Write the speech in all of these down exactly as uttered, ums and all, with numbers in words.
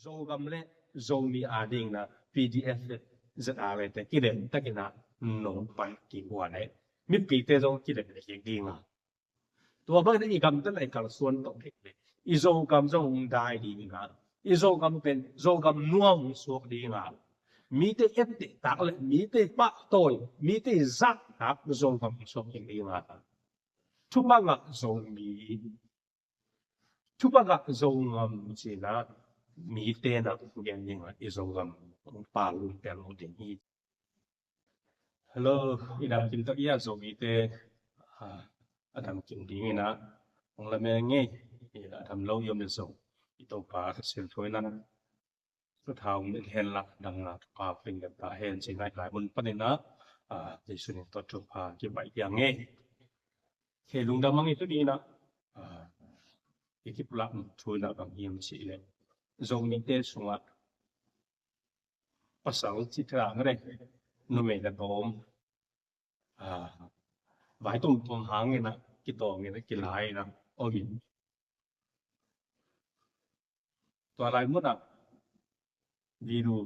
Zogam le Zomi a dingin ah P D F le Z R A te kilem takin ah nong pan kik uh a leh mipite zong kilem kik ding a, tua bangin i gamte lai kalsuan tawh kik le i Zogam zong hong dai ding a, i Zogam pen Zogam nuam hong suak ding a, mite etteh tak le mite pahtawi, mite zahtak Zogam hong suak kik ding a, thupha ngah Zomi, thupha ngah Zogam ci-in ah mite na gen ding a, i Zogam hong pal lum pian lo ding hi. Hello, i dam kim tak i a Zomite, ah, a dam kim dingin ah hong lamen ngei, i a dam lo i om le zong i Topa Kha Siangtho in ah thutha hong hilh hen la, dang a thupha hong pia ta hen ci-in ah i lai mun panin ah, ah, Jesu min tawh thupha kibaih hi ing ei. Kei lungdam ing ei. Tuni in ah, ah, i kipulak thu in ah bang hiam cih leh Zomite sungah pasal cih tha dang le numei le tawm, ah, vai tuamtuam hangin ah kitawngin ah kilai in ah om in, tua lai mun ah video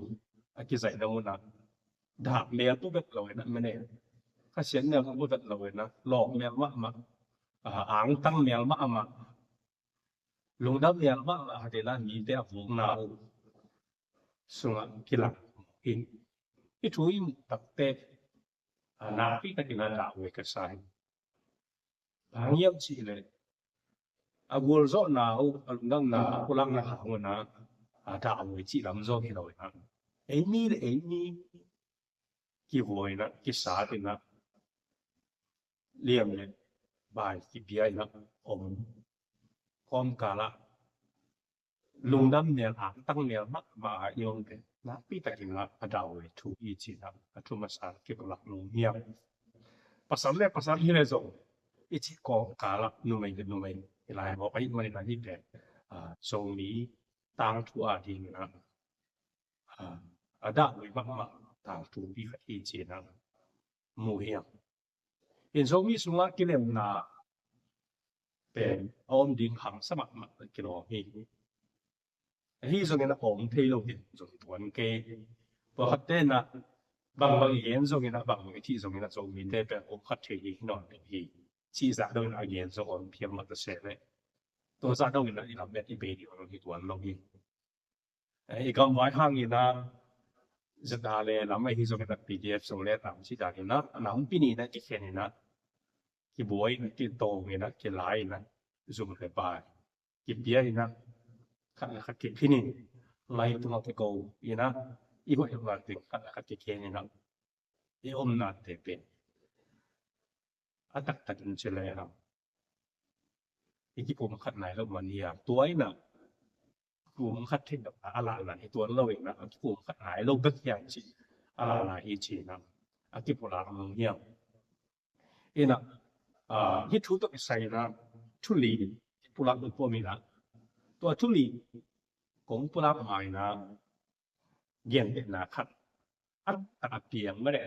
a kizaihna mun ah dak mel bek lo in ah, mene, khasiat mel bek lo in ah, lawk mel mahmah, ah, angtang mel mahmah, lungdam mel mahmah, a te la mite a vukna uh sungah kilang hi. Hih thu i muh takteh, ah, nakpi takin ah dah uh hi ka sa hi. Bang hiam cih leh a gualzawhna uh, a lungdamna, a pulakna hang un ah, ah, dah uh hi cih lam zong hi lo in ah, eimi le eimi kivuai in ah, kisat in ah, liam le bai kipia in ah om kawmkal ah lungdam mel, angtang mel mahmah a i om pen nakpi takin ah a dah uh hi thu hi ci-in ah a thu masa kipulak nuam hi ing. Pasal le pasal hi le zong i cih kawmkal ah numei le numei i lai mawk ahih manin ah hih pen, ah, Zomi tangthu a dingin ah, ah, a dah uh hi mahmah tangthupi khat hi ci-in ah mu hi ing. In Zomi sungah kilemna pen a om ding hamsa mahmah kilawm hi. Ahi zongin a om thei lo hi zong tuan kei. Pawlkhatte in ah bangbang i gen zongin ah, bangbang i cih zongin ah Zomite pen om khat thei hi nawn lo hi. Cih zah dongin a gen zong om phial mah ta se leh, tua zah dongin ah i lamet i bei ding om hi tuan lo hi. Eh, i gamvai hangin ah Z R A le lam ahi zongin ah P D F Zoland lam cih danin ah, a nampi nih in ah kikhen in ah, kibuai in ah, kitawng in ah, kilai in ah, zum le bai kipia in ah, khat le khat kiphin in, ngai tungah kiko in ah, i hoih loh ding khat le khat kikhen in ah, i omnate pen a taktak in ci lehang i kipumkhat nai loh man hi a, tua in ah kipumkhat theih a lahna hi tuan lo in ah, a kipumkhat nai lo bek hi a ci, a lahna hi ci-in ah a kipulak nuam hi a. In ah, ah, hih thu tawh kisai in ah thu li pulak nuam hi a, tua thu li kong pulak ma in ah gentehna khat a, a piang mah leh,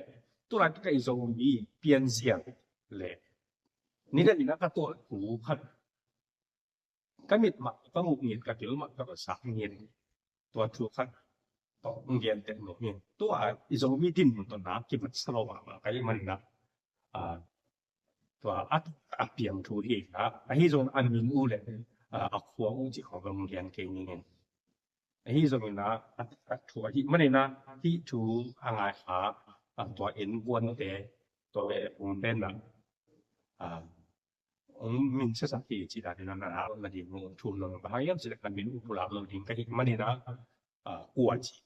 tulaitak a i Zomi pianzia le nidang in ah ka tuah thu khat, ka mit mah ka muh ngit, ka pil mah ka sak ngit, tua thu khat tawh hong genteh nuam hi. Tua i Zomi dinmun tawh na kimat sa lo mahmah ka hih manin ah, ah, tua a, a piang thu hi a, ahi zong a min uh le, ah, a khua uh cih khawng bang gen kei ning in. Ahi zongin ah, a, a thu ahih manin ah, hih thu a ngai kha, ah, tua innkuante, tua ve kung pen ah, ah, hong min siasak hi cih danin ah, na, na, na ding uh thum lo, bang hang hiam cih leh ka min uh pulak lo ding ka hih manin ah, ah, kua cih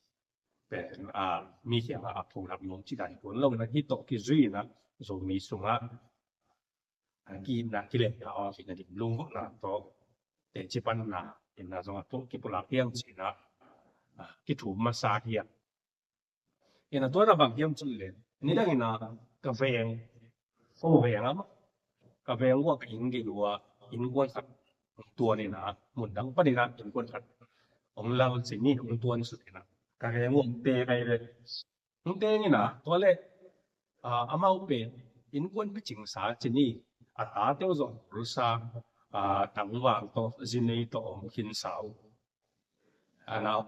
pen, ah, mi kiangah a pulak lo cih dan hi tuan lo in ah, hih tawh kizui in ah Zomi sungah, ah, ki-itna kilemna aw, ki-itna ding lunggulhna tawh, teci panna in ah zong a tawh kipulak hi hang ci-in ah, ah, kithum masa hi a. In ah tua in ah bang hiam cih leh, nidang in ah ka veng, ko veng ah mah, ka veng uh ah ka inn gei uh ah innkuan khat hong tuan in ah, mun dang panin ah innkuan khat hong lal ci ni, hong tuan suk in ah, ka veng uh hong teng hi ve. Hong teng in ah, tua leh, ah, amau pen innkuan picingsa ci ni, a tate uh zong pulsa, ah, tangval tawh, zinei tawh hong khinsa uh. A nau,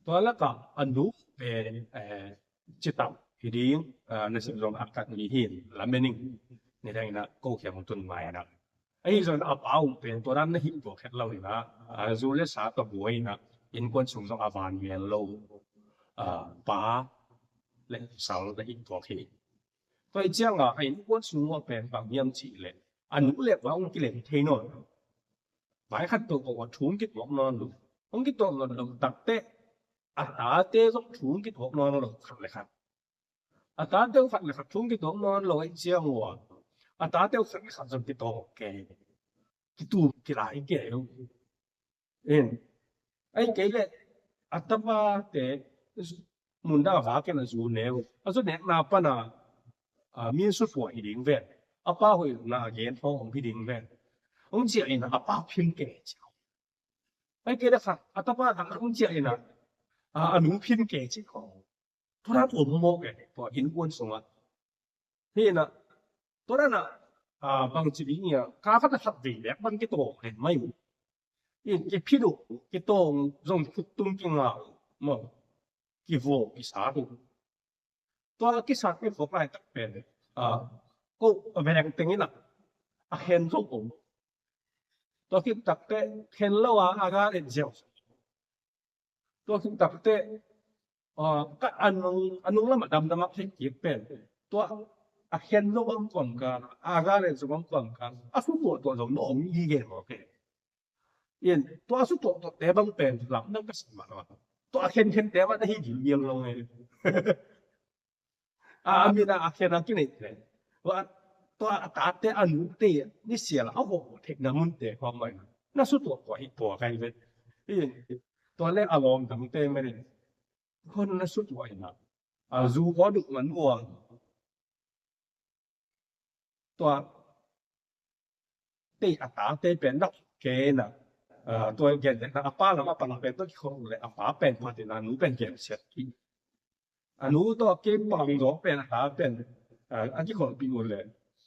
Tua lakah a nu pen, eh, citak hi ding, ah, na sim zong a khat ni hin, lamenting ni dang ina ko khiam tun mai na. Ahi zong a pa uh pen tua dan na hih tua khet lo ina, ah, zu le sa tua buai ina, innkuan sung zong a van mial lo, ah, pa le sal na hih tua khi. Tua hi cianga a innkuan sung ua pen bang hiam cih le a nu le pa ong kilem thei nawn lo. Vai khat tawh ko a thu ong kituak nawn lo. Ong kituak nawn lo takteh a tate zong thu ong kituak nawn lo khat le khat. A tate uh khat le khat thu ong kituak nawn lo ahi ciang ua a tate uh khat le khat zong kitawng kei. Kitum kilai kei uh. In. Ai kei le a tapate mundang a vak in a zu ne uh. A zu nekna pana a, min susuah hi ding ven. A pa hoih na a gen thawng om hi ding ven. Ong ciah ina a pa phim kei ciah. Ai kei le kha a tapa dang ong ciah ina a, a nu phim kei ciah. Tua dan om mawk e, tua innkuan sungah. Hi ina, tua dan a, a, bang ci ding ia, ka khat a khat vei lek bang kitawng hen mai uh. In kiphit uh, kitawng zong khut tung kinga uh, maw, kivuak kisa uh. Tua kisa kivuak laitak pen, a, ko a veng teng ina, a khen zong om. Tua khit takteh khen lo a, a gal et ziau. Tua khit takteh, ah, ka a nung, a nung lamah damdam a theih kik pen. Tua a khen lo ang kuang ka, a gal et zong ang kuang ka, a su tuah tuah zong na om i gen mawk e. In, tua a su tuah tuah te bang pen lam nang ka sim mah lo. Tua a khen khen te bang na hi ding mial lo nge. A, a min a, a khen a kinei te. Tua, tua a tate a nute ni sial a hawh theihna munte khawng mai. Na su tuah tuah hi tua kai vet. In, tua le a lawm dangte mai le. Hon na su tuah ina. A zu ko duk man ua. Tua tei a tate pen dak kena. Ah, tua gen a pa lam a pa lam pen tua kikhol le a pa pen pa te na nu pen gen siat ki. A nu tua ke pang do pen a ta pen, ah, a kikhol pi u le.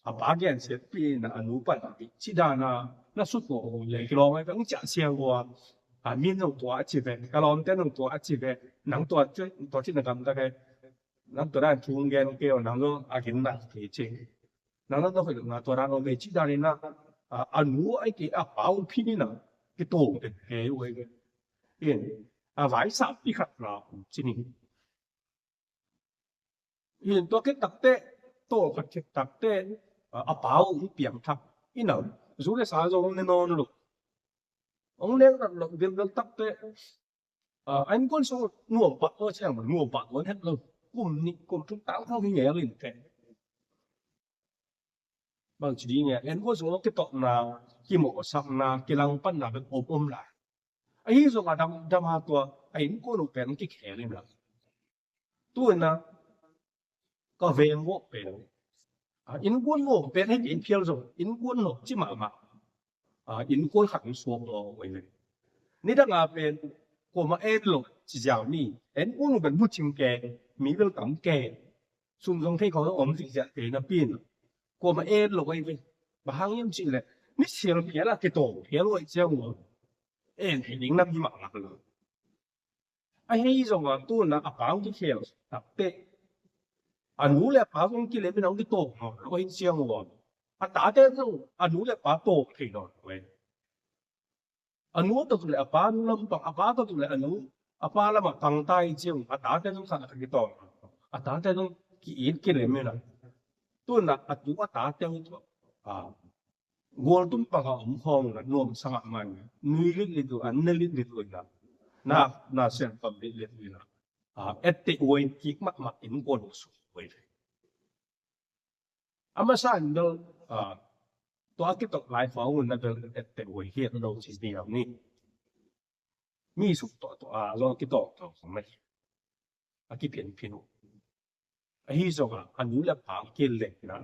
A pa gen siat pi na a nu pan a pi. Ci dana na su tua u le kilawm ai pen ung cia sia ua. A min nong tua a ci ve. Ka lawm te nong tua a ci ve. Nang tua ci, tua ci na gam ta ke. Nang tua dan thu gen kei ua nang zong a gin na kei ci. Nang zong tua hoih lo na tua dan om ve ci dan ina, a, a nu ai kei a pa uh phin ina kitawng pen kei uh ai ve. In, a vai sa pi khat na ci ni. In, tua khit takteh, tua khat khit takteh, a, a pa uh i piang thak ina. Zu le sa zong ne nawn lo. Ong nek rat lo vilvel takteh, a, a innkuan sung nuam pah tua ciang nuam pah tua het lo. Kum nih kum thum tang thang hi ngel in te. Bang ci ding e, a innkuan sung kitawhna, kimawhsakna, kilangpanna bek om om lai. Ahi zong a dam, dam a tua a innkuan uh pen kikhel in la. Tu ina ka veng vawh pen, a, innkuan vawh pen hei kei phial zong innkuan nawh ci mahmah. A, innkuan khat hong suak lo uh hi ve. Nidang a pen kuama en lo ci ziau ni. Innkuan uh pen bucing ke, mi bel tam ke. Sum zong thei khawng om zihziah kei napi in kuama en lo uh hi ve. Bang hang hiam cih leh ni sial phial a kitawng phial uh hi ciang uh en thei ding nam hi mahmah lo. Ahi zongin tu-in a pa hong kikhel takteh, a nu le a pa zong kilem in hong kitawng nawn lo hi ciang uh a, a tate zong a nu le a pa tawng thei nawn lo hi. A nu tawh le a pa nu lam pang, a pa tawh le a nu, a pa lamah pang ta hi ciang uh a tate zong khat a kitawng, a tate zong ki-it kilem in a, tu-in a tu a tate zong, a, gualtum panga om khawng la nuamsa mahmah in, nui litlit uh, an ne litlit uh in a, na, na siangtho litlit uh in a, a, etteh huai kik mahmah in gual uh suk huai. A masa in bel, a, tua a kitawng lai khawng un a bel etteh huai hi a lo ci ni. Mi suk tawh tawh a lo kitawng tawh khawng mai. A kiphianphian uh. Ahi zongin a nu le a pa kilem in a,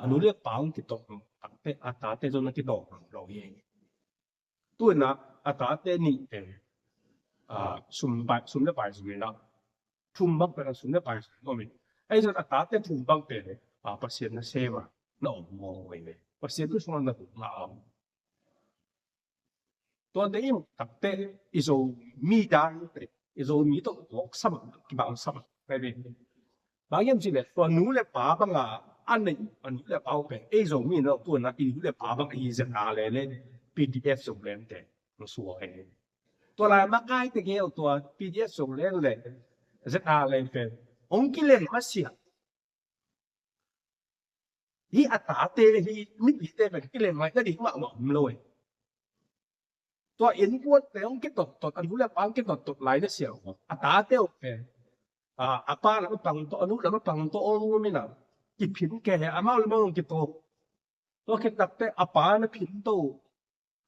a nu le a pa kitawng takteh a tate zong na kitawng lo hi. Tu-in a, a tate nih pen, a, sum pai, sum le pai sum in a, thum bang pen a sum le pai sum om in. Ahi zongin a tate thum bang pen, a, Pasian nasem a na om mawk uh hi. Pasian tu sungah na tung a om. Tuate in takteh i Zomi dan te Zomi tawh kibang sa mah, kibang sa mah. Bang hiam cih leh tua nu le pa bang a, a neih a nu le pa uh pen ei Zomi in a, tua na i nu le pa bang ahi ZRA le le PDF Zoland te hong suak hi. Tua lai makaite gel tua PDF Zoland le ZRA le pen hong kilen masiah. Hih a tate hi, mipite pen kilen ngaihna ding mahmah om lo e. Tua innkuante hong kitottot, a nu le pa hong kitottot lai na sia uh a tate uh pen a, a pa lam a pang tawh, a nu lam a pang tawh hong om in a, kiphin kei, amau lam a hong kito. Tua khit takte a pa na phin to,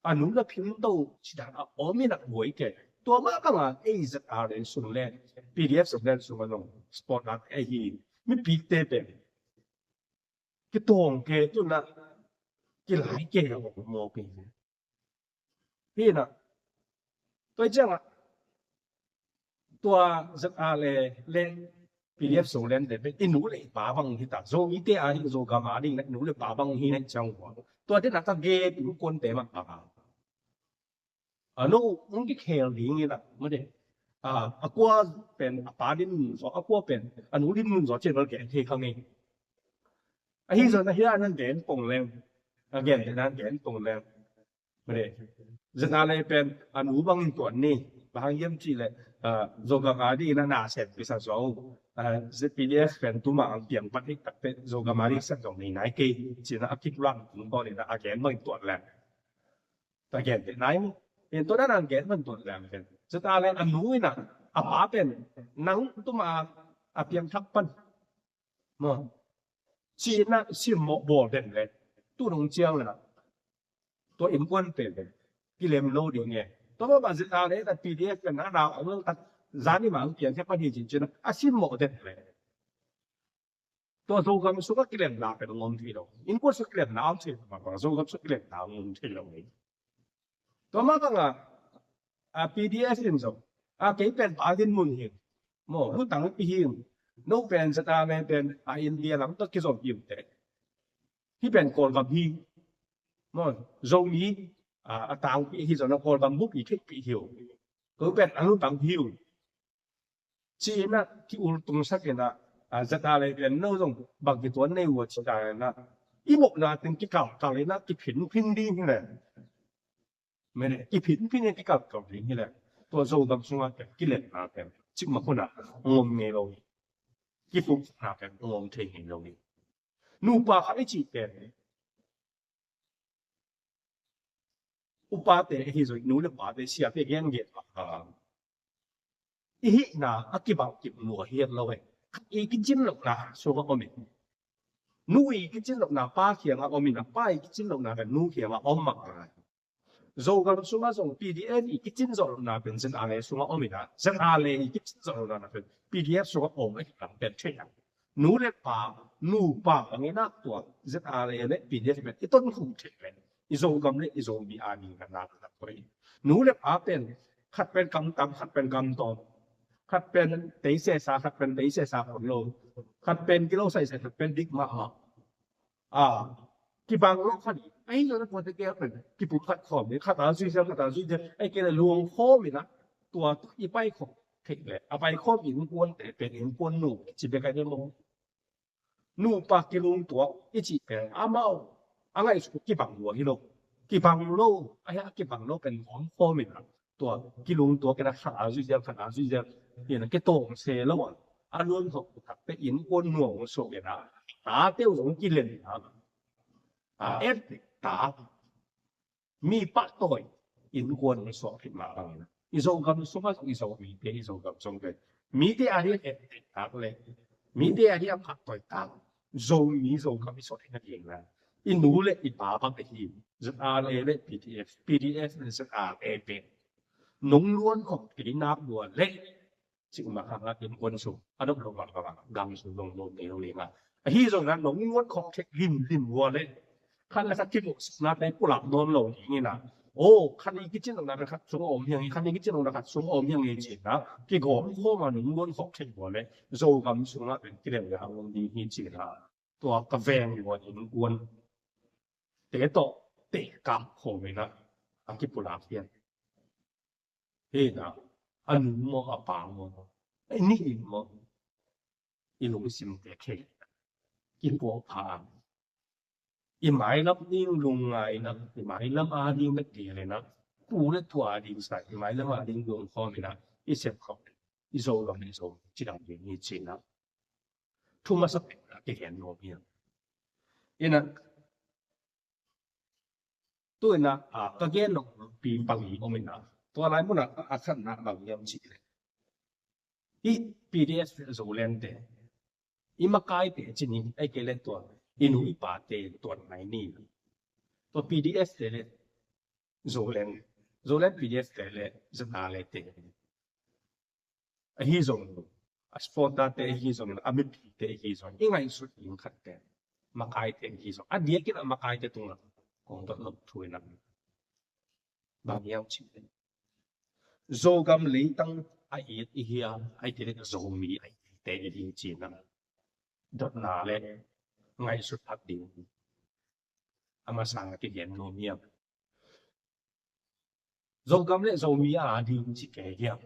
a nu na phin to, ci dan a om in a buai kei. Tua mah bang a ei ZRA le sung le PDF sung le sung a nong sport lak ei hi, mipite pen kitawng kei, tu na kilai kei a om mawk hi. Hi na, tua ciang a tua ZRA le le PDF Zoland te pen i nu le i pa bang hi ta. Zomite a ding, Zogam a ding le nu le pa bang hi na ciang ua, tua te na ka gen innkuante mah bang a, a no hong kikhel ding hi na, mate. A, a kua pen a pa din nun zaw, a kua pen a nu din nun zaw, cian val gen thei kha ngei. Ahi zong na hi a nan gen pong leng, a gen te nan gen pong leng. Mate, ZRA le pen a nu bangin tuan ni. Bang hang hiam cih leh a, Zogam a ding na na sem pisa zong, a, PDF pen tuma ang piang pat hik takte Zogam a ding sem zong nei nai kei, ci na a kipulak tung tawn in a gen bangin tuan leng. Tua gen te nai mu. En tua na nan gen bangin tuan leng pen ZRA le a nu in a, a pa pen nang tuma a piang thak pan maw, ci na simmawh bawl den le, tu nung ciang le na tua innkuante le kilem lo ding e. Tua mah bang ZRA le na PDF pen na na ong lo tak, zani mang pian thei pan hi cin cin a simmawh den le. Tua Zogam sungah kilemna pen ong om thei lo. Innkuan sungah kilemna om thei lo. Zogam sungah kilemna ong om thei lo. Tua mah bang a, a PDF in zong, a, kei pen pa din mun hi. Maw, hun tang pi hi. No pen ZRA le pen a India lam tawh kizom hi uh te. Hih pen Kawlgam hi. Maw, Zomi a, a tangpi hi zong a Kawlgam bup i theihpih hi uh. Ko pen a hun tang hi uh. Ci-in ah ki-ultungsak in ah, a, ZRA le pen no zong bang kituan nei uh a ci ta in ah, i mawhna teng kikalkal in ah kiphinphin ding hi leh. Mene, kiphinphin in kikalkal ding hi leh. Tua Zogam sungah pen kilemna pen cikmah hun ah ong om ngei lo hi. Kipumkhatna pen ong om thei ngei lo hi. Nupa khat i cih pen upate ahi zong, nu le pate, siate gengen a, i hihna a kibang kip lua hi lo e. Khat i kicin lohna sungah om in, nu i kicin lohna pa kiangah om in, pa i kicin lohna pen nu kiangah om mah a. Zogam sungah zong PDF i kicin zawh lohna pen ZRA le sungah om in, ZRA le i kicin zawh lohna pen PDF sungah om a, hi lam pen thei a. Nu le pa, nupa bangin ah tua ZRA le le PDF pen i ton khum thei pen i Zogam le i Zomi a ding a na na poi. Nu le pa pen khat pen kam tam, khat pen kam tawm, khat pen teisesa, khat pen teisesa khon lo, khat pen kilo saisai, khat pen dik mahmah. A, kibang lo khat i, ahi zong na puate kei pen kipumkhat khawm in, khat a zui zel, khat a zui zel, ahi kei le luang khawm in ah tua i pai khawm thei le, a pai khawm innkuante pen innkuan nu ci bek a hi maw. Nupa kilungtuak i cih pen amau a ngaihsut kibang lua hi lo. Kibang lo, a hia kibang lo pen nuam khawm in ah tua kilungtuak in ah khat a zui zel, khat a zui zel in ah kitawm se lo a, a nuam khawm takte innkuan nuam suak in ah tate uh zong kilen in ah, a, et ta mi pahtawi innkuan hong suak khit mah bangin, i Zogam sungah zong i Zomite, i Zogam sung pen mite a ding a et tak le mite a ding a pahtawi tak, Zomi Zogam i suak khit nading le i nu le i pa bang ahi, ZRA le le PDF, PDF le ZRA le pen nong luan khawm kei nak lua le, cih mah kha, innkuan sung a dong lo mah kha, gang sung dong lo nei lo ding a. Ahi zong na nong luan khawm thei limlim lua le, khat le khat kimuhsakna te pulak nawn lo ding in ah, o, khat i kicin lohna pen khat sung a om hi ing, khat i kicin lohna khat sung a om hi ing ci-in ah kigawm khawm a nong luan khawm thei lua le, Zogam sungah pen kilem le hang om ding hi ci-in ah, tua ka veng lua innkuante tawh tehkak khawm in ah a kipulak hi a. Hi na, A nu maw, a pa maw, a nih in maw, i lungsim te khei, i puak pha, i mailam ding lungngai in ah, i mailam a ding bek ding in ah, pu le tua ding sa, i mailam a ding lungkhawm in ah, i sep khawm, i Zogam le Zomi cidam ding hi ci-in ah, thu masa pen ah kigen nuam hi. In ah, tu in ah, a, ka gen nop pi pali om in ah, tua lai mun ah a khatna bang hiam cih leh, hih P D F Zoland te, i makaite ci ni, ahih kei leh tua i nu i pate tuat ngai ni. Tua P D F te le Zoland, Zoland P D F te le ZRA le te ahi zong, a supporter te ahi zong, a mipite ahi zong, i ngaihsut ding khat pen makaite ahi zong, a diakin a makaite tungah kong dot nop thu in ah, bang hiam cih leh, Zogam leitang a it i hi a, ahih kei leh Zomi a it te i hi ci-in ah, dotna le ngaihsut phak ding a masa kigen nuam hi. Zogam le Zomi a ding ci kei hiam?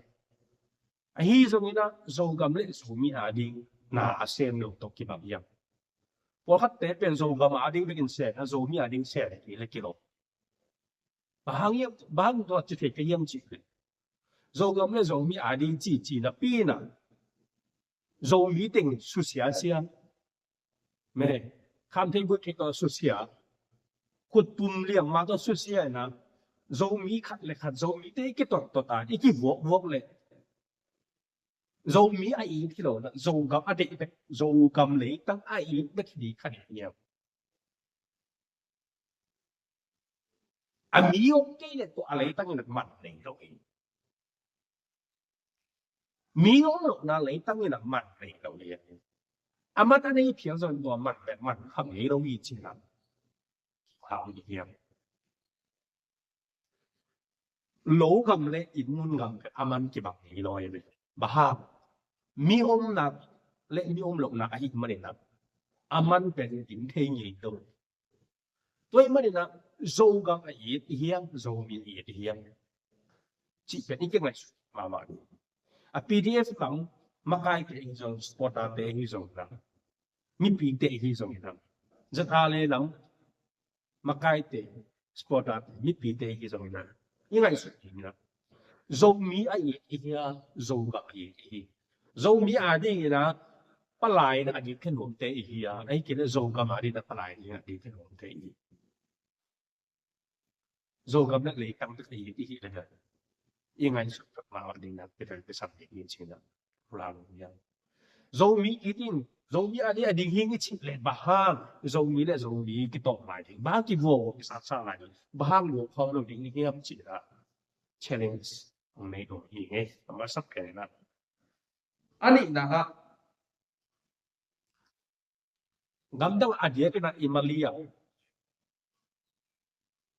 Ahi zongin ah Zogam le Zomi a ding na a sem lo tawh kibang hiam? Pawlkhatte pen Zogam a ding bekin sem a, Zomi a ding sem kei le kilawm. Bang hang hiam, bang hang tua ci thei ka hiam cih leh, Zogam le Zomi a ding ci ci napi in ah, Zomi teng susia sia, me, kham thei gut thei tawh susia, khut pum liang ma tawh susia in ah, Zomi khat le khat, Zomite i kituat tuat a, i kivuak vuak leh, Zomi a it hi lo in ah, Zogam a deih bek, Zogam leitang a it bek hi ding kha ding hiam? A mi om kei leh tua a leitang in ah man nei lo hi. Mi om lohna leitang in ah man nei lo hi. A man a nei phial zong tua man bek man kha ngei lo hi ci-in ah, hau hi hiam? Lo gam le inn mun gam pen a man kibang ngei lo hi ve. Bang hang? Mi omna le mi om lohna ahih manin ah, a man pen ding thei ngei lo. Tua ahih manin ah, Zogam a it i hiam, Zomi a it i hiam cih pen i kingaihsut mahmah ding. A P D F lam makaite ahi zong, supporter te ahi zong in ah, mipite ahi zong in ah, ZRA le lam makaite, supporter te, mipite ahi zong in ah, i ngaihsut ding in ah, Zomi a it i hi a, Zogam a it i hi. Zomi a ding in ah palai in ah a ding khen nuam te i hi a, ahih kei leh Zogam a ding in ah palai in a ding khen nuam te i hi. Zogam le leitang bek a it i hi leh, i ngaihsut mahmah ding in ah, Peter Pesan ding in ci-in ah, Zomi a ding, Zomi a ding, a ding hi ing i cih leh bang hang, Zomi le Zomi kitawm lai ding, bang hang kivuak kisatsa lai ding, bang hang lungkham lo ding i hiam cih ah challenge hong nei lo hi ing e, a masa pen in ah. A nihna ah, gamdang a diakin ah i Malay ah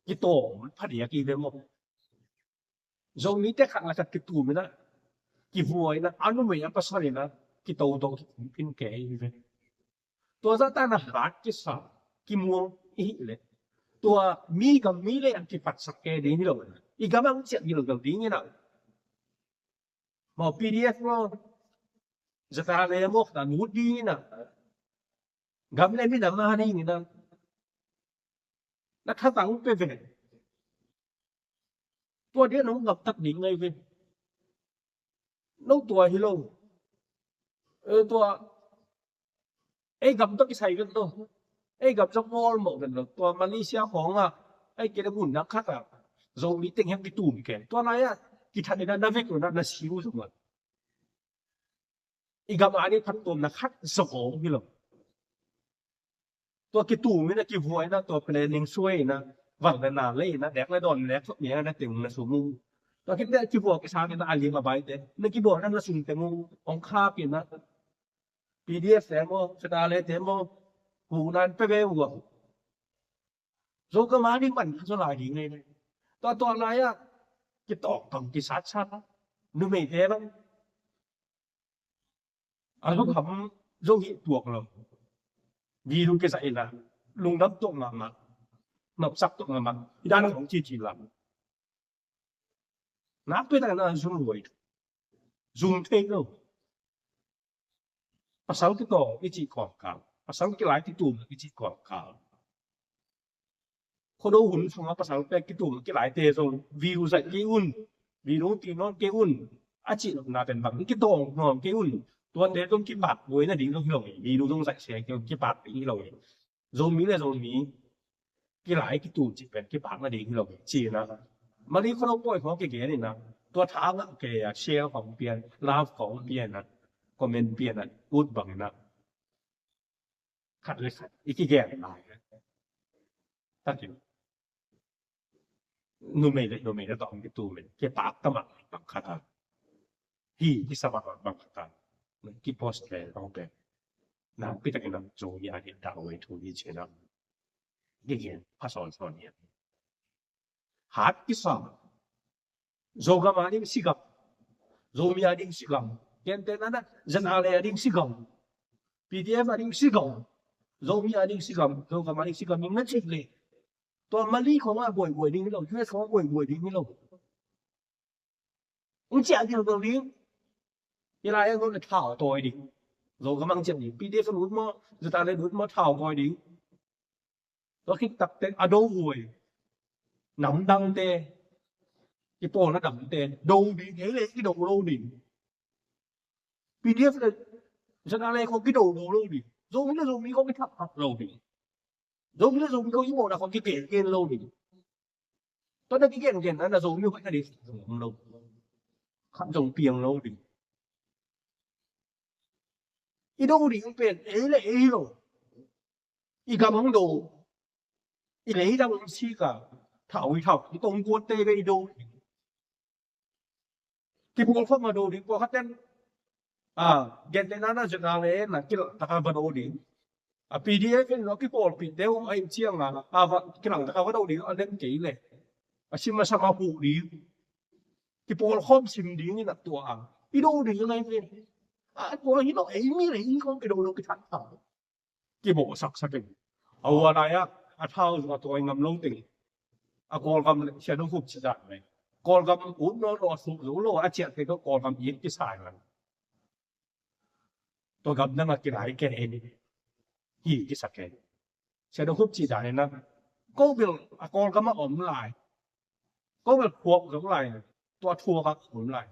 kitawm phadiak i ve maw. Zomite khat le khat kitum in ah, kivuak in ah, a numei a pasal in ah, kito tawh kikum phin kei hi ve. Tua zah tan a hat kisa, kimuang i hih leh, tua mi gam mi lei a kipatsak kei ding hi lo. I gam ang ciah gilgel ding in ah, maw, P D F maw, ZRA le maw, na nut ding in ah, gam le minam na ding in ah, na khat ang pe ve. Tua dia nong gamtat ding ngai ve. No tua hi lo. Eh, tua ei gam tawh kisai vet lo. Ei gam zong mawl mawh vet lo. Tua Malaysia khawng ah, ei kei le mun dang khat ah, Zomi teng hiam kitum kei. Tua lai ah kithat in ah na vek lo, na, na si uh zong ah, i gam a ding phattuamna khat zong om hi lo. Tua kitum in ah, kivuak in ah, tua planning suai in ah, van le na lei in ah, nek le dawn nek thok nia na teng na sum uh. Tua khit teh kivuak kisang in ah, a lim a bai te na kibuak in ah, na sum teng uh hong khap in ah, P D F te maw, ZRA le te maw, hu nan pe ve uh a. Zogam a ding man kha zaw lai ding nei nei. Tua, tua lai ah kitawm tawm kisatsat, numeite bang a zong ham zong hih tuak lo. Video kizai in ah lungdam tuak mahmah, nopsak tuak mahmah. I dan hong cici lam. Nak pia tak na zum luai. Zum thei lo. Pasal kitawng i cih kawmkal, pasal kilai kitum i cih kawmkal, Khuado hun sungah pasal pek kitum kilaite zong video zaih kei un, video pi nawn kei un, a cih na pen bang kitawng nawn kei un. Tuate zong kipak buai nading zong hi lo hi. Video zong zaih sia kei un, kipak ding hi lo hi. Zomi le Zomi kilai kitum cih pen kipak nading hi lo hi. Cihna Mali Khuado pawi khawng kigen inah, tua tha ngah kei a share khawng pian, love khawng pian a, comment pian a, ut bang inah khat le khat i kigen lai. Takin numei le numei le tawh kitum in kipak ta mah bang khat a, hi kisa mah bang khat a, kipost le tawh pen nakpi takin a Zomi a ding dah uai thu hi cih na kigen pha sawnsawn hi. Hat kisa. Zogam a ding sigam, Zomi a ding sigam, gentehna na ZRA a ding sigam, PDF a ding sigam, Zomi a ding sigam, Zogam a ding sigam, ing na cih leh tua Mali khawng a buaibuai ding hi lo, US khawng a buaibuai ding hi lo. Ung ciah ding lo ding. I lai a ngun a thau tawi ding. Zogam ang ciah ding. PDF a lut maw, ZRA lut maw, thau tawi ding. Tua khit takte a do huai, namdangte, kipawlna damte do ding, ei le i do lo ding. PDF le ZRA le khawng kido do lo ding. Zomi le Zomi khawng kithak thak lo ding. Zomi le Zomi khawng i mawhna khawng kigen gen lo ding. Tua na kigen gen na na Zomi hoih na ding zong om lo. Khat zong piang lo ding. I do ding pen ei le ei lo. I gam hong do, i lei dang hong sik a, thau i thau i tong kuatte ve i do ding. Kipawlkhop ma do ding, pawlkhat ten a, gentehna na ZRA le na kilang taka va do ding. A PDF in lo kipawlpihte uh a ih cianga a va kilang taka va do ding a lem kei le a sim a sam a huh ding. Kipawlkhop sim ding in a tua a i do ding a ngai ve. A tua hi lo, ei mi le ei khawng kido lo kithat thau. Kibawhsaksak in. A ua lai-ah a thau zong a tawi ngam lo teng. A Kawlgam le sia dong hup ci zah mai. Kawlgam ut nawn lo a suk zo lo a ciah kei tawh Kawlgam it kisai lai. Tua gam dang a kilai ken en hi kisak ken. Sia dong hup ci zah nena. Ko bil a Kawlgam a om lai. Ko bil thuak zo lai. Tua thuak a om lai.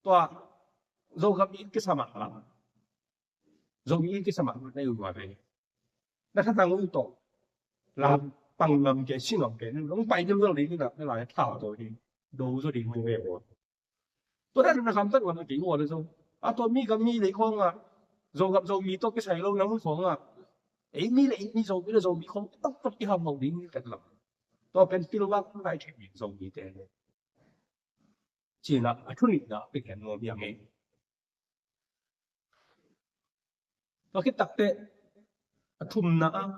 Tua Zogam it kisa mah la. Zomi in kisa mah na i ua ve. Na khatang un tawh lam pang lam ke, sinam ke, nong pai ding zo ding na, na lai thau tawh ding do zo ding ve ua. Tua dan na kham tan ua na ding ua le zo. A tua mi gam mi le khawng a, Zogam Zomi tawh kisai lo na mun khawng a, ei mi le ei mi, Zomi le Zomi khawng tok tok i ham lo ding kat lam. Tua pen pil vak lai thei mi Zomite. Cina a thu nihna pek hen nuam hi a ngei. Tua khit takteh a thumna ah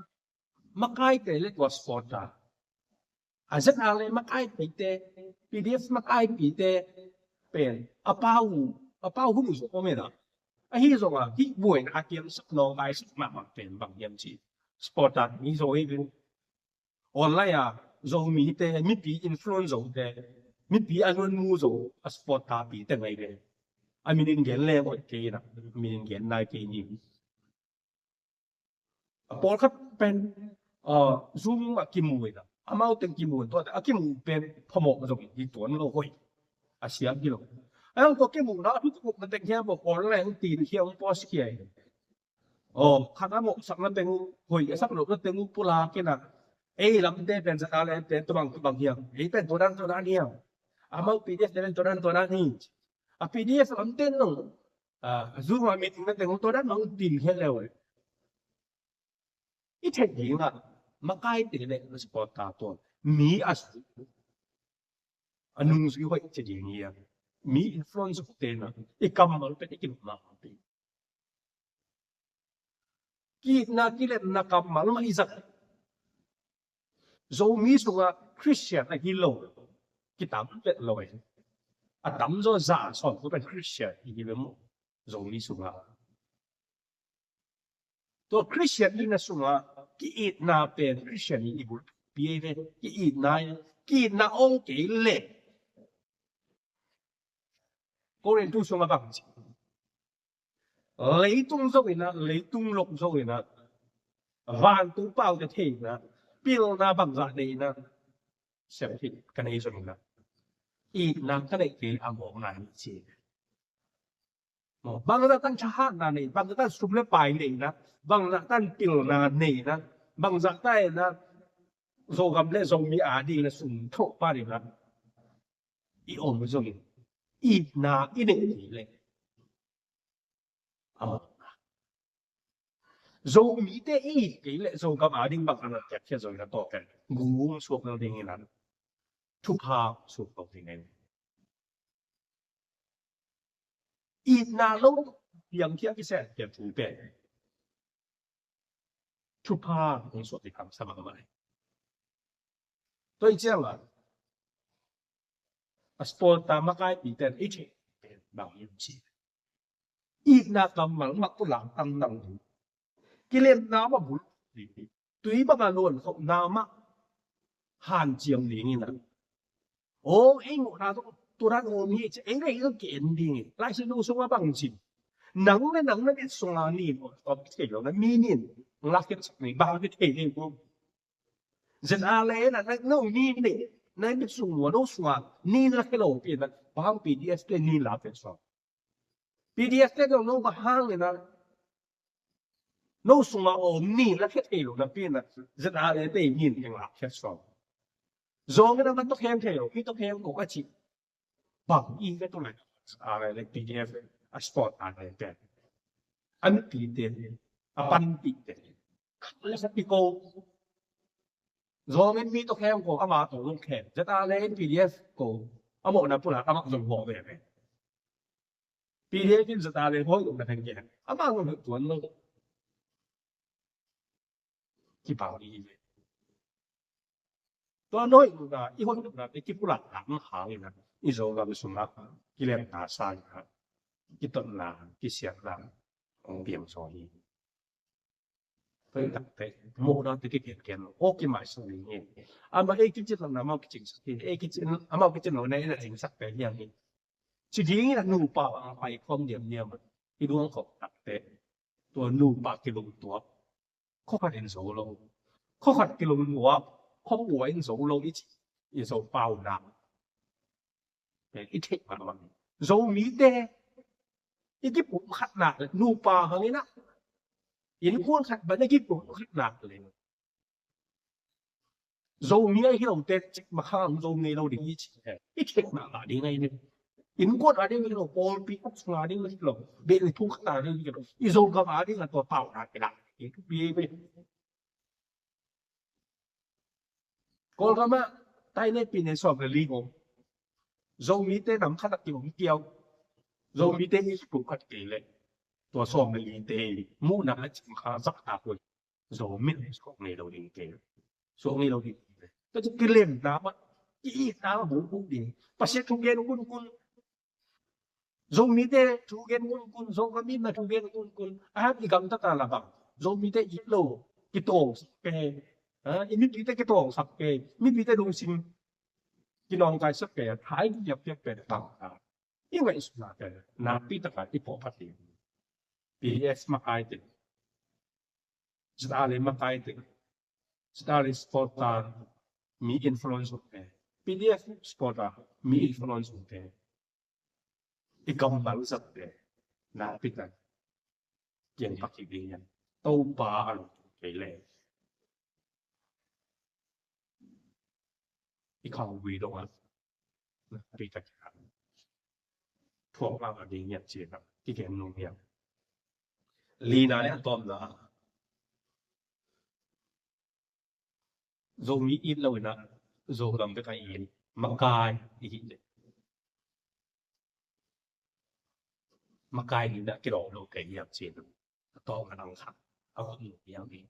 makaite le tua supporter, a ZRA le makaipite, PDF makaipite pen a pau, a pau hun uh zong om in a, ahi zongin hih buaina a kiamsak nawngkaisak mahmah pen bang hiam cih supporter mi zo hi. Online ah Zomite, mipi influence zote, mipi a nuan mu zo a supporter pite ngai ve. A minin gen leng hoih kei in a, minin gen nai kei ni. A pawlkhat pen, ah, Zoom ah kimu in a, amau teng kimu in, tua a kimu pen phamawh zong hi tuan lo, hoih a siam hi lo. A hong tua kimuhna a thu kimuhna teng hiam, online tin hiam, post hiam. Aw, khat a mawhsakna teng uh, hoih a sak lohna teng uh pulak in a, ei lamte pen ZRA le pen tua bang tua bang hiam, ei pen tua dan tua dan hiam. Amau PDF te pen tua dan tua dan hi. A PDF lamte nong, ah, Zoom a meeting na teng uh tua dan nong tin hiam le uh. I theih ding a, makaite le supporter tua mi a su a nungzui hoih ci ding hi a, mi influence te na i kammal pen i kinopna pi. Ki-itna kilemna kammal mah i zat. Zomi sungah Christian ahi lo kitam vet lo e. A tamzaw za sawm pen Christian i hi ve maw? Zomi sungah. Tua Christian i na sungah ki-itna pen Christian i i bulpi ei ve. Ki-itna, ki-itna ong kei le Korin thu sungah bang ci? Leitung zong in ah, leitung lo zong in ah, vantung paute thei in ah, pilna bangzah nei in ah, sem thei ka nei zong in ah, itna ka neih kei a mawkna hi ci. Maw, bangzah tan thahatna nei, bangzah tan sum le pai nei in ah, bangzah tan pilna nei in ah, bangzah tan in ah, Zogam le Zomi ading in ah sum thawh pan in ah i om zong in, itna i neih kei leh a mawkna. Zomite i it kei leh Zogam ading bang a na piakkhia zong in ah tawh pen gung suak lo ding in ah, thupha suak lo ding in ah, itna lo piangkhia kisel piang thu pen thupha hong suak ding hamsa mahmah hi. Tua hi ciangin a supporter makaipite in i theih pen bang hiam cih leh, itna kammal mah pulak tamdang ding, kilemna mah bul ding, tui bangin luan khawhna mah hanciam ding in ah, aw, ei muhna zong tua dan om hi ci, ei leh ei zong ki-en ding hi. Lai Siangtho sungah bang ci? Nang le nang na mit sungah nin om thei lo na, mi nin hong lakkhiatsak ding, bang hi thei ding uh? ZRA le na, na, no nin nin, na mit sung uh a, no sungah nin lakkhiat lo pi na, bang P D F te nin lakkhiat suak? P D F te zong no bang hang in ah, no sungah om nin lakkhiat thei lo napi in ah, ZRA le te nin hong lakkhiat suak? Zong in ah, man tawh kheng thei lo, hi tawh kheng ko ka cih bang i ve tu lai, ZRA le P D F a supporter te, a mipite, a panpihte, khat le khat i ko. Zong in mi tawh kheng ko, amah tawh zong kheng. ZRA le P D F ko, a mawhna pulak, amah zong mawh veve. P D F in ZRA le hoih lo na kheng ke, amah zong hoih tuan lo. Kipau ding hi ve. Tua hoih lohna, i hoih lohna te kipulak hang in ah, i Zogam sungah kilemna sang in ah, kitotna, kisiatna hong piang zaw hi. Tua hi tak teh, muhna te kigengen lo, aw, kimaisak ding hi. Amah ei kicin lohna amau kicingsak hi, ei kicin, amau kicin lohna ei na cingsak pen hi hang hi. Ci ding in ah, nupa bang a pai khawm diamdiam a, i luang khawm tak teh, tua nupa kilungtuak, khua khat in zo lo, khua khat kilungtuak, khua bua in zo lo i ci, i Zo pauna i theih mahmah. Zomite i kipumkhatna le nupa hang in ah, innkuan khat bang i kipumkhatna le, Zomi ahi lote cik makhang Zo ngei lo ding i ci, i theih mahmah ding ahi ve. Innkuan a ding hi lo, pawlpi uk sung a ding hi lo, beh le thuk khat a ding hi lo, i Zogam a ding a tua pauna kilang hi ve. Kawlgam ah tainai pinai sawm le li om, Zomite nam khat a ki om kiau, Zomite i kipumkhat kei leh, tua sawm le lite muhna a cingkha zak ta koi. Zomi in suak ngei lo ding kei. Suak ngei lo ding kei. Tua ci kilemna mah, ki-itna mah bulbul ding. Pasian thu gen kunkun, Zomite thu gen kunkun, Zogam itna thu gen kunkun. A, i gamtat a la bang, Zomite it lo, kitawngsak pen, ha, i mipite kitawngsak pen, mipite lungsim kinawngkaisak pen, thai kipiakpiak pen bang, ha, i ngaihsutna pen nakpi takin i pawlphat ding. P D F makaite, ZRA le makaite, ZRA le supporter, mi influence umte, P D F supporter, mi influence umte, i kammal zangte nakpi takin kiang pak kik ding hi hang. Topa a lungkim kei leh, i khaugui dongah nakpi takin thuak mahmah ding hi hang ci-in ah kigen nuam hi hang. Lina le a tawpna, Zomi it lo in ah, Zogam bek a it, makai i hih leh, makai in ah kilawm lo kei hiam ci-in ah, a tawpna dang khat a khum nuam hi hang hi.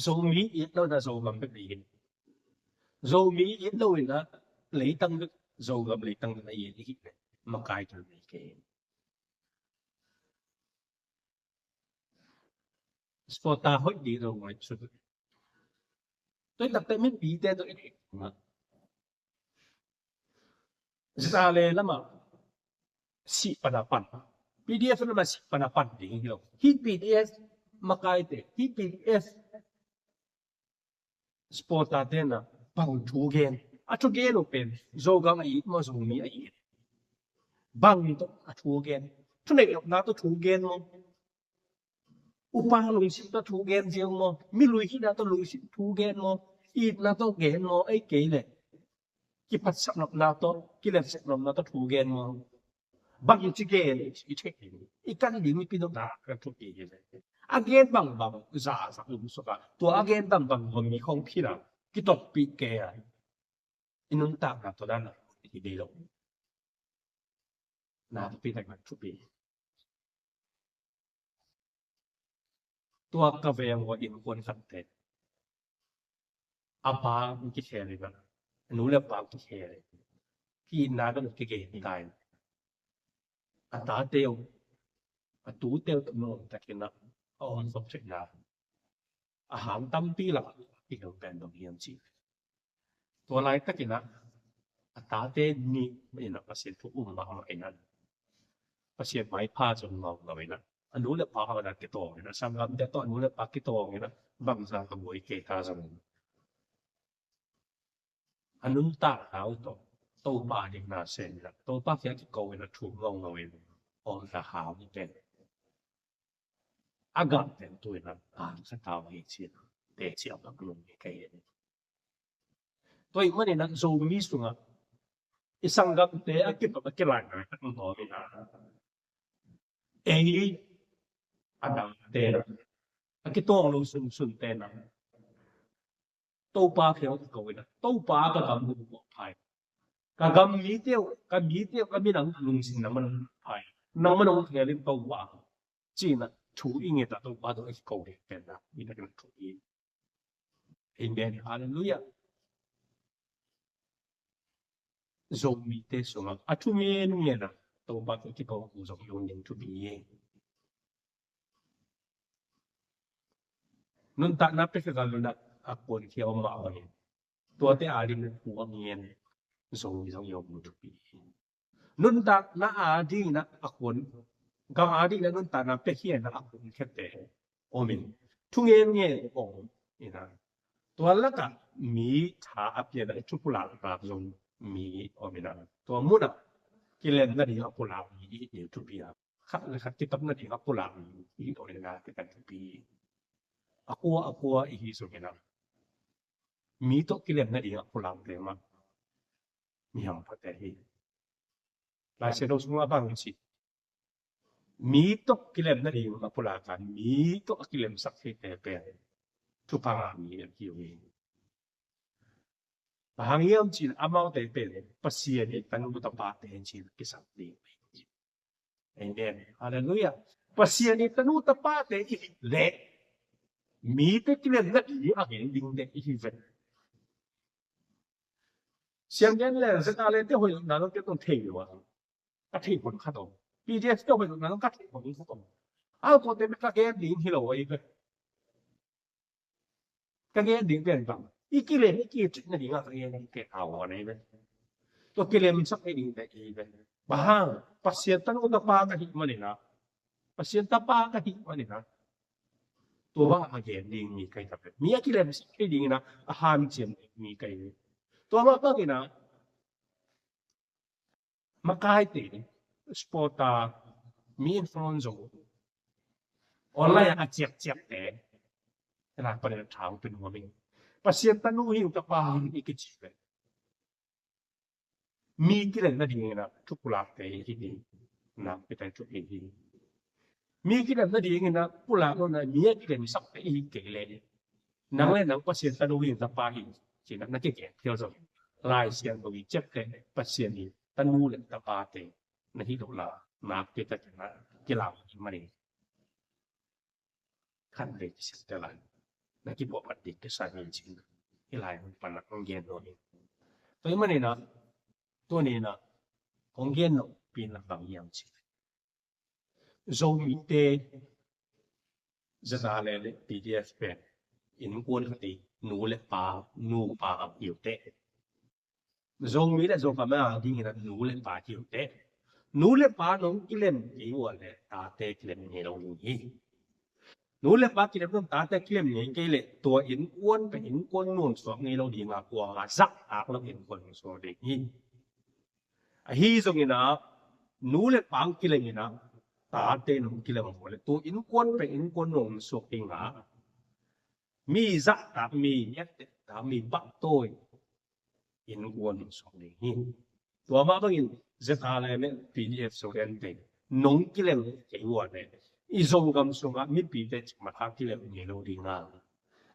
Zomi it lo in ah Zogam bek a it, Zomi it lo in ah leitang bek, Zogam leitang bek a it i hih leh, makai tawh nei kei. Supporter hoih ding lo ngaihsut. Tua hi tak teh mipite tawh i theih, ZRA lamah sih pan a pan, PDF lamah sih pan a pan ding hi lo. Hih PDF makaite, hih PDF supporter-te in ah bang thu gen? A thugen uh pen Zogam a it maw, Zomi a it? Bang tawh a thu gen? Thuneih nopna tawh thu gen maw? Upa lungsim tawh thu gen ziau maw? Milui hihna tawh lungsim thu gen maw? Itna tawh gen maw? Ei kei leh kiphatsak nopna tawh, kilemsak nopna tawh thu gen maw? Bang ci gen i thei, i kan ding mipi dong na kan thupi hi. A gen bangbang za a zak lum suak a, tua a gen bangbang hong mi khong phila kitokpih kei a, i nuntakna tawh dan a hi dei lo. Na thupi tak na thupi. Tua ka veng ua innkuan khatte, a pa kikhel in ah, a nu le pa kikhel in, ki-itna bek kigen ta in, a tate uh, a tute uh tawh nuamtakin ah a om zom theihna, a han tampi lak i lo pen bang hiam cih leh, tua laitakin ah a tate nih in ah Pasian thu um mahmah in ah, Pasian maipha zong ngau ngau in ah, a nu le pa hawh in ah kitawng in ah, sanggamte tawh a nu le pa kitawng in ah, bangzah ka buai kei ta zong in, a nuntakna uh tawh Topa ding na sem in ah, Topa kiang kiko in ah, thu ngau ngau in ah, omna hau pen a gah pen tu in ah, a kha tau hi ci-in ah, teci a bak lung hi kei hi. Tua ahih manin ah Zomi sungah i sanggamte a kipat a kilaina tak nuam in ah, ei a dangte in ah, a kitawng lo sunsunte in ah, Topa kiang kiko in ah, Topa, ka gam uh mawhphai, ka gam mite uh, ka mite uh, ka minam lungsim nangman hong phai, nangman hong khel in Topa, ci-in ah thu i nget a, Topa tawh a kiko ding pen na, i takin ah thu i. Amen. Halleluiah. Zomite sungah a thu ngen ngen a Topa tawh kiko uh zong i om ding thupi hi. Nuntakna pia kha gal in ah a kuankhia om mah bangin, tuate ading thu a ngen Zomi zong i om ding thupi hi. Nuntakna ading in ah a kuan, gam ading in ah nuntakna piakhia in ah a kuankhete om in, thu ngen ngen om in ah, tua lakah mi tha a pia in ah thu pulak lak zong mi om in ah, tua munah kilem nading a pulak mi i hi ding thupi a, khat le khat kitap nading a pulak mi i hi ding thupi. A kua a kua i hi zongin ah, mi tawh kilem nading a pulakte mah mi hamphatte hi. Lai Siangtho sungah bang ci, mi tawh kilem nading a pulak a, mi tawh a kilemsak theite pen thupha ngah mi a kiu hi. Bang hang hiam cih leh amaute pen Pasian i tanu tapate ci-in kisam ding. Amen. Halleluiah. Pasian i tanu tapate i hih leh mite kilem nading a gen dingte i hi ve. Siang gen le ZRA te hoih lohna zong kei tawh thei lo a, ka theih hun khat om. PDF te hoih lohna zong ka theih hun khat om. Aw, tuate bek ka gen ding hi lo ahi ve. Ka gen ding pen bang, i kilem i kici nading a ka gen ding pen a om ahi ve. Tua kilemsak nading pen i hi ve. Bang hang, Pasian tanu tapa ka hih manin ah, Pasian tapa ka hih manin ah, tua bang a gen ding mi ka hi ta ve. Mi a kilemsak nading in ah a hanciam mi ka hi ve. Tua mah bangin ah makaite, supporter, mi in phone zo, online a ciakciakte, ena panin a thang pin huamin, Pasian tanu hi, tapa hi i kici ve. Mi kilem nading in ah thu pulakte i hi ding, nakpi takin thupi hi. Mi kilem nading in ah pulak lo in ah, mi a kilemsakte i hi kei leh, nang le nang Pasian tanu hi, tapa hi, ci-in ah na kigen phial zong, Lai Siangtho i ciapteh Pasian i tanu le tapate na hi lo la, nakpi takin ah kilam hi manin, khatvei kisiat te lai, na kipuahphat ding kisa hi ci-in ah, hih lai hun pan ah hong gen nuam hi. Tua ahih manin ah, tuni in ah hong gen nuam pen bang hiam cih leh, Zomite ZRA le PDF pen innkuan khat i nu le pa, nu pa a piu teh, Zomi le Zogam a dingin a nu le pa hi uh teh, nu le pa nong kilem kei uh a leh tate kilem ngei lo ding hi. Nu le pa kilem lo, tate kilem ngei kei leh tua innkuan pen innkuan nuamsuak ngei lo ding a, kuamah zahtak lo innkuan nuamsuak ding hi. Ahi zongin ah nu le pa kilem in ah tate nong kilem uh a leh tua innkuan pen innkuan nuamsuak ding a, mi zahtak, mi ettehtak, mi pahtawi innkuan nuamsuak ding hi. Tua mah bangin ZRA le P D F Zoland te nong kilem kei uh a leh i Zogam sungah mipite cikmah a kilem ngei lo ding a,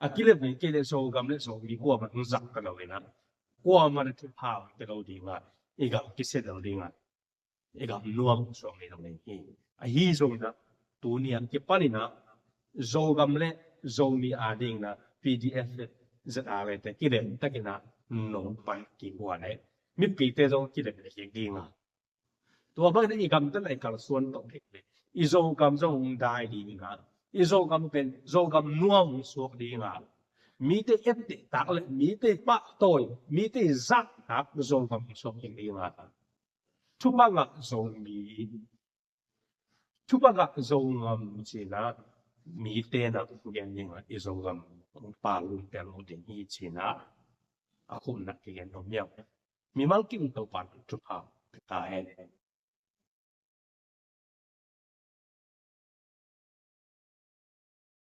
a kilem ngei kei leh Zogam le Zomi kuamah hong zahtak lo in ah, kuamah na thupha te lo ding a, i gam kisia lo ding a, i gam nuamsuak ngei lo ding hi. Ahi zongin ah tuni a kipan in ah Zogam le Zomi a dingin ah P D F le ZRA le te kilem takin ah nong pan kik uh a leh mipite zong kilem kik ding a, tua bangin ah i gamte lai kalsuan tawh kik leh i Zogam zong hong dai ding a, i Zogam pen Zogam nuam hong suak ding a, mite ettehtak le mite pahtawi, mite zahtak Zogam hong suak kik ding a, thupha ngah Zomi, thupha ngah Zogam ci-in ah mite na gen ding a, i Zogam hong pal lum tel lo ding hi ci-in ah a khumna kigen nuam hi. Mimal kim Topa'n thupha pia ta hen.